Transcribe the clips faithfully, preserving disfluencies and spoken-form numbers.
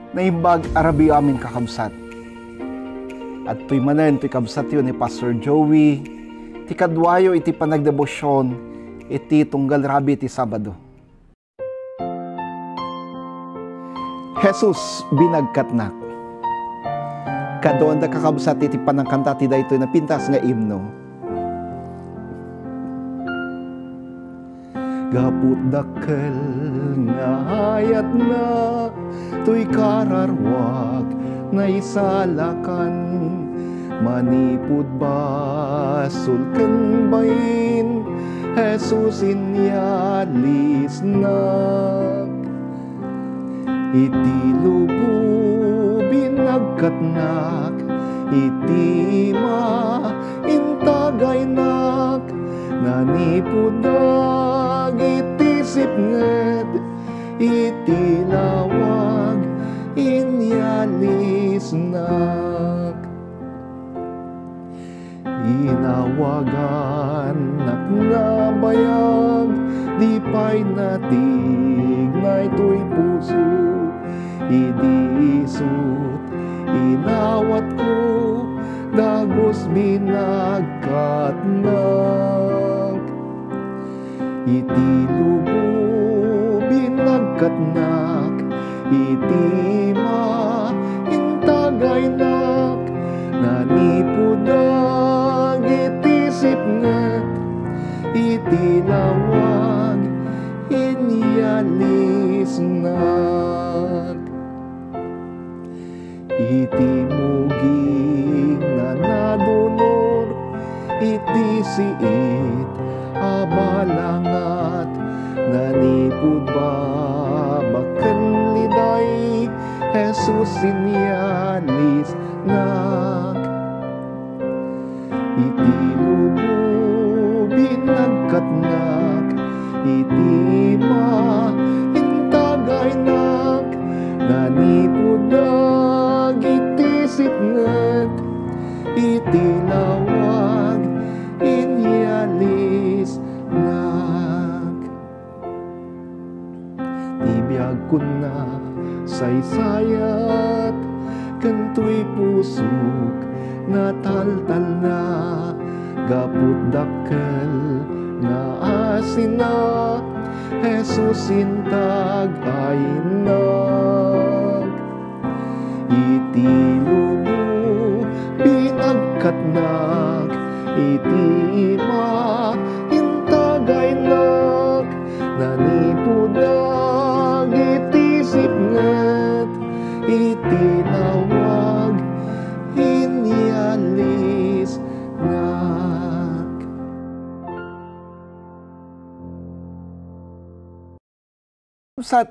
Naimbag a rabii amin, kakabsat. Adtoy manen toy kabsatyo ni Pastor Joey, ti kaduayo iti panagdebosion iti tunggal rabii ti Sabado. Jesus, binagkatnak. Kaduanda, kakabsat, iti panangkanta ti daytoy napintas nga imno. Gapu dakkel nga ayatna, toy kararwak naisalakan. Manipud basol ken bain, Jesus inyalisnak. Iti lubong binagkatnak, iti ima intagaynak, nanipud dagiti sipnget, iti lawag inyalisnak. Inawagannak nabayag di pay natignay toy puso. Idi isut' inawatko, dagus binagkatnak. Iti lubong binagkatnak, iti ima intagaynak, nanipud dagiti sipnget, iti lawag inyalisnak. Iti mugingna nadunor, iti siit a balangat, nanipud babaken liday, Jesus inyalisnak. Iti lubong binagkatnak, iti ima intagaynak, nanipud dagiti sipnget, iti lawag inyalisnak. Ti biagkon nasaysayat, ken toy pusok nataltalna, gapu dakkel nga asina, Jesus intag-aynak. Iti lubong binagkatnak, iti ima intagaynak, nanipud dagiti sipnget, iti lawag inyalisnak. Sat,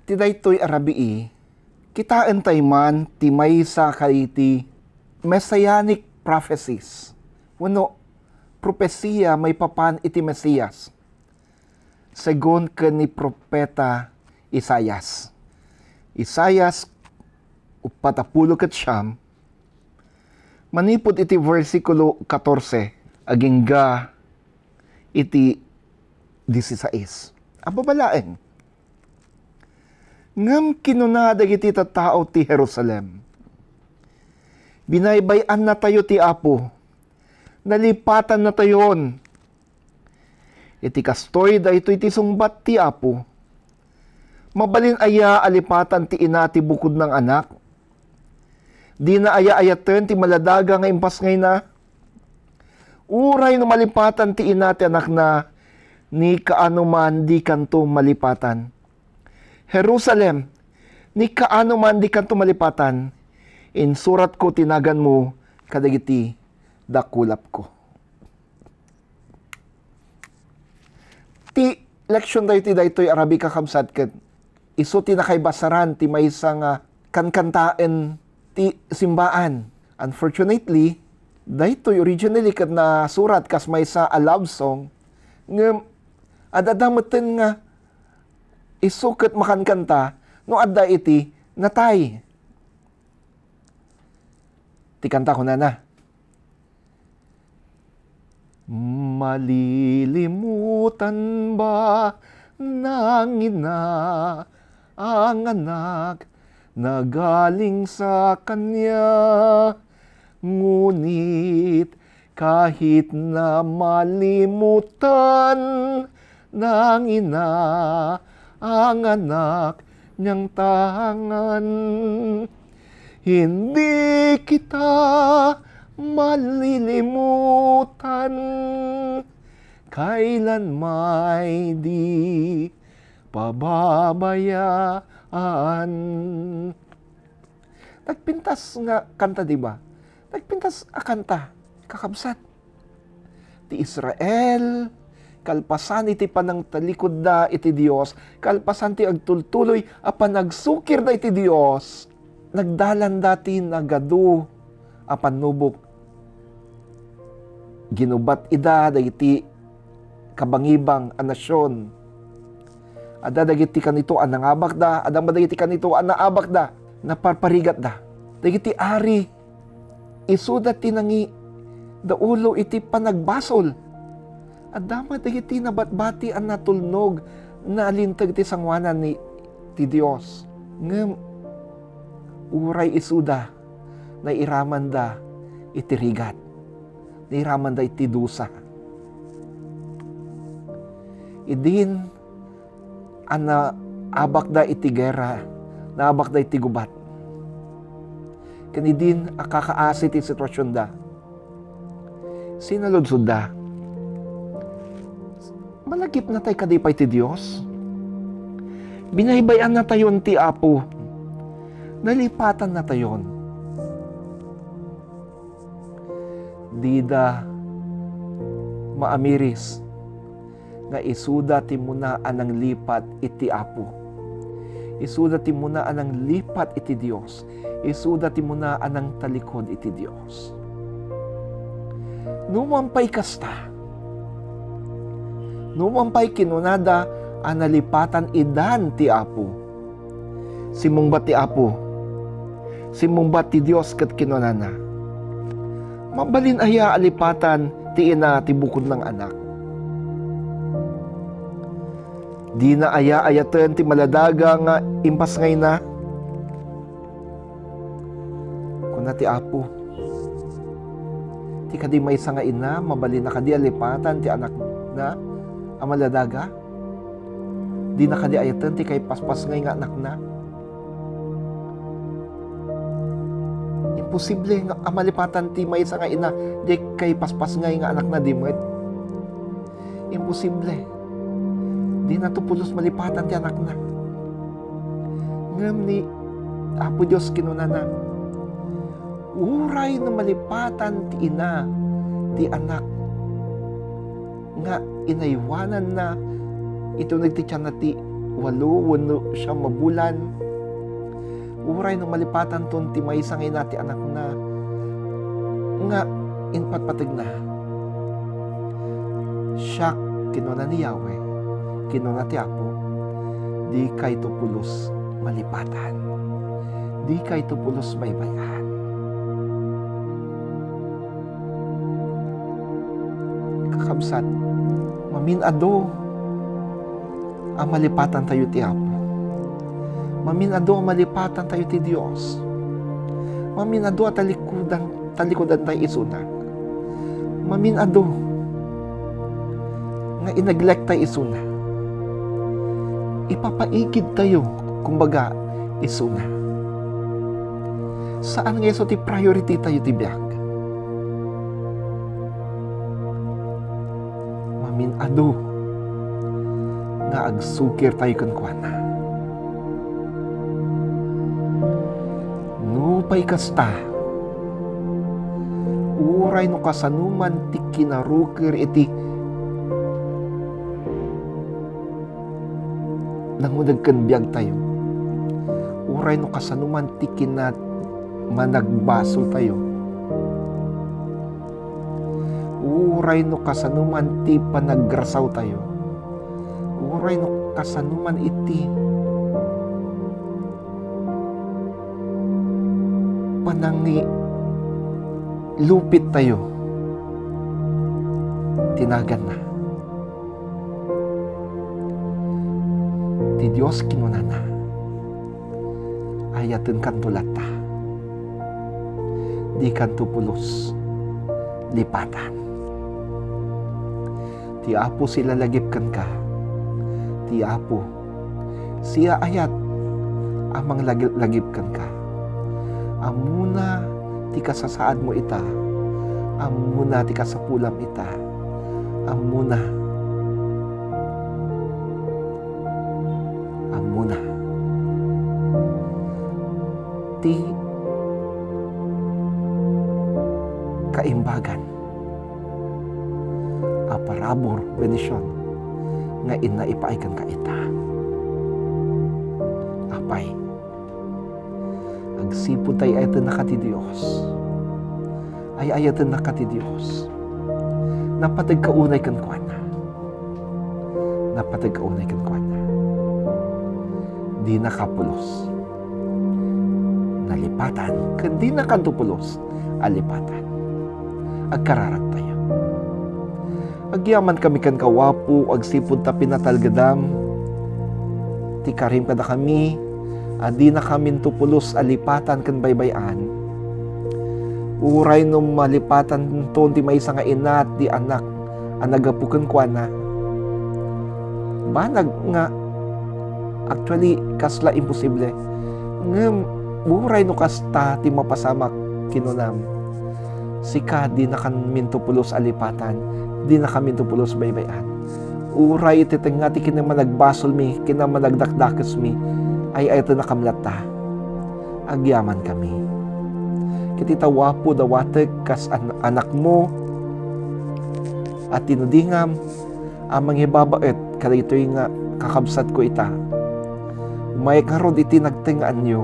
ti daytoy a rabii, kitaentay man ti maysa kadagiti messianic prophecies, wenno propesia maipapan iti Mesias, segun ken ni Profeta Isaias. Isaias uppat a pulo ket siam, manipud iti bersikulo katorse agingga iti disisais. Ababain. Ngem kinuna dagiti tattao ti Jerusalem, "Binaybay-annatayo ti Apo, nalipatannatayon." Iti kastoy, daytoy ti sungbat ti Apo, "Mabalin aya a lipatan ti ina ti bukodna nga anak? Dina aya ayaten ti maladaga nga impasngayna? Uray no malipatan ti ina ti anakna, ni kaano man dikanto malipatan? Jerusalem, ni kaano man dikanto malipatan? Insuratko ti naganmo kadagiti dakulapko." Ti leksion tayo ti daytoy a rabii, kakabsat, ket isu ti nakaibasaran ti maysa nga kankantaen ti simbaan. Unfortunately, daytoy originally ket nasurat kas maysa a love song, ngem ad-adda metten nga isu ket makankanta no adda iti natay. Ti kanta kunana, "Malilimutan ba nang ina ang anak? Nagaling sa kanya, ngunit kahit na malimutan ng ina ang anak niyang tangan, hindi kita malilimutan, kailan may di pababayaan. Nagpintas nga kanta, di ba? Nagpintas a kanta, kakabsat. Ti Israel, kalpasan iti panangtalikudda iti Dios, kalpasan ti agtultuloy a panagsukirda iti Dios, nagdalanda ti nagadu a pannubok. Ginubat ida dagiti kabangibang a nasion. Adda dagiti kanito a nangabakda, adda met dagiti kanito a naabakda, naparparigatda. Dagiti ari, isuda ti nangi-, daulo iti panagbasol. Adda met dagiti nabatbati a natulnog, nalinteg ti sangoanan ni, ti Dios. Ngem uray isuda, nairamanda iti rigat. Nairamanda iti dusa. Idin a naabakda iti gera, naabakda iti gubat. Ken idin a kakaasi ti situasionda, sinaludsodda, "Malagipnatay kadi pay ti Dios? Binaybay-annatayon ti Apo. Nalipatannatayon." Dida maamiris nga isuda ti muna a nanglipat iti Apo. Isuda ti muna a nanglipat iti Dios. Isuda ti muna a nangtalikod iti Dios. Numan pay kasta, numan pay kinunada a nalipatan idan ti Apo, simmungbat ti Apo. Simmungbat ti Dios ket kinunana, "Mabalin aya a lipatan ti ina ti bukodna nga anak? Dina aya ayaten ti maladaga nga impasngayna?" Kuna ti Apo, "Ti kadi maysa nga ina, mabalinna kadi a lipatan ti anakna a maladaga? Dina kadi ayaten ti kaipaspasngay nga anakna?" Imposible nga a malipatan ti maysa nga ina ti kaipaspasngay nga anakna, di met. Imposible. Dinato pulos malipatan ti anakna. Ngem ni Apo Dios kinunana, uray no malipatan ti ina ti anak nga inaywananna iti uneg ti tianna ti walo wenno siam a bulan, uray no malipatanton ti maysa nga ina ti anakna nga impatpategna, "Siak," kinuna ni Yahweh, kinuna ti Apo, "dikayto pulos malipatan. Dikayto pulos baybay-an." Kakabsat, mamin-adu a malipatantayo ti Apo. Mamin-adu a malipatantayo ti Dios. Mamin-adu a talikudan, talikudantayo isuna. Mamin-adu nga i-neglect tayo isuna. Ipapaigid tayo, kumbaga, isuna. Saan nga isu ti priority tayo ti biag. Mamin-adu nga agsukir tayo kenkuana. Nupay kasta, uray no kasano man ti kinaruker iti nangudeg ken biagtayo, uray no kasano man ti kina-, managbasoltayo, uray no kasano man ti panagrasawtayo, uray no kasano man iti panangilupittayo ti naganna. Ti Dios kinunana, Ayatenkanto latta. Dikanto pulos lipatan. Ti Apo silalagip kenka. Ti Apo siaayat a manglagip kenka. Ammona ti kasasaadmo ita. Ammona ti kasapulam ita. Ammona. Ammona ti kaimbagan a parabur, bendision nga inna ipaay kenka ita. Apay, agsipud ta ay-ayatennaka ti Dios. Ay-ayatennaka ti Dios. Napategka unay kenkuana. Napategka unay kenkuana. Dinaka pulos nalipatan, ken dinakanto pulos a lipatan. Agkararagtayo. Agyamankami kenka, Apo, agsipud ta pinatalgedam ti karim kadakami a dinakaminto pulos a lipatan ken baybay-an. Uray no malipatanton ti maysa nga ina ti anak a naggapu kenkuana. Banag nga, actually, kasla imposible. Ngem, uray no kasta ti mapasamak, kinunam, sika, dinakaminto pulos a lipatan, dinakaminto pulos baybay-an. Uray iti tengnga ti kinamanagbasolmi, kinamanagdakdakesmi, ay-ayatennakam latta. Agyamankami. Ket ita, Apo, dawatek kas an-, anakmo a tinudingam a mangibabaet kadagitoy nga kakabsatko ita. Umayek ngarud iti nagtengngaanyo.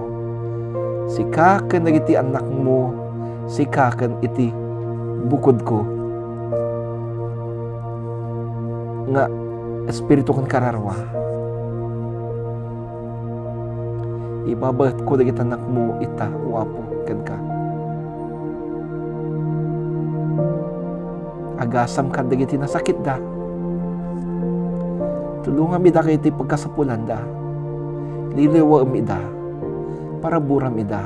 Sika ken dagiti annakmo, sika ken iti bukodko nga espiritu ken kararua. Ibabaetko dagiti annakmo ita, O Apo, kenka. Agasam kadagiti nasakitda. Tulongam ida kadagiti pagkasapulanda. Liliwaem ida. Paraburam ida.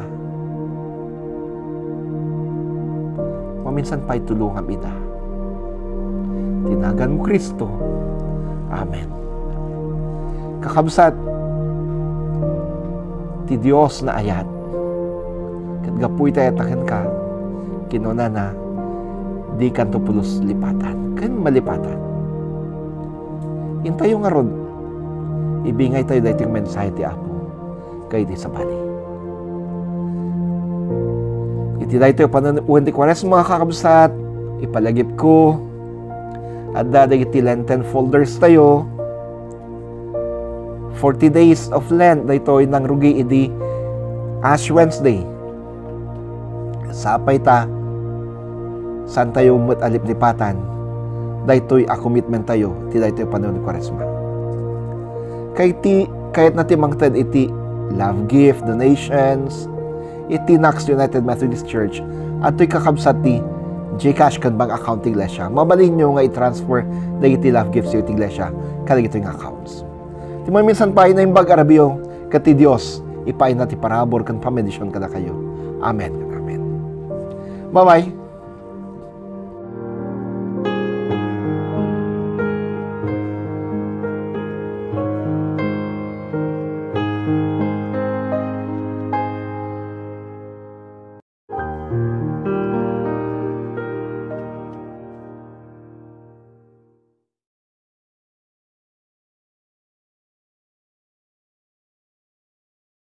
Maminsan pay, tulongam ida. Ti naganmo, Cristo. Amen. Kakabsat, ti Dios naayat. Ket gapu iti ayatna kenka, kinunana, "Dikanto pulos lipatan ken malipatan." Intayo ngarud, ibingaytayo daytoy mensahe ti Apo kadagiti sabali. Iti daytoy a panawen ti Kuaresma, kakabsat, ipalagipko, adda dagiti Lenten folders tayo. Forty days of Lent, daytoy nangrugi idi Ash Wednesday. Sapay ta, saantayo met a liplipatan daytoy a commitment tayo ti daytoy panawen ti Kuaresma. Kay ti, kayatna ti mangted iti love gift, donations, iti Knox United Methodist Church, adtoy kakabsat ti GCash ken bank account ti iglesia. Mabalinyo nga i-transfer dagiti love gifts iti iglesia kadagitoy nga accounts. Ti maminsan pay, naimbag a rabii, ket ti Dios ipaayna ti parabur ken pammendision kadakayo. Amen ken amen. Bye-bye.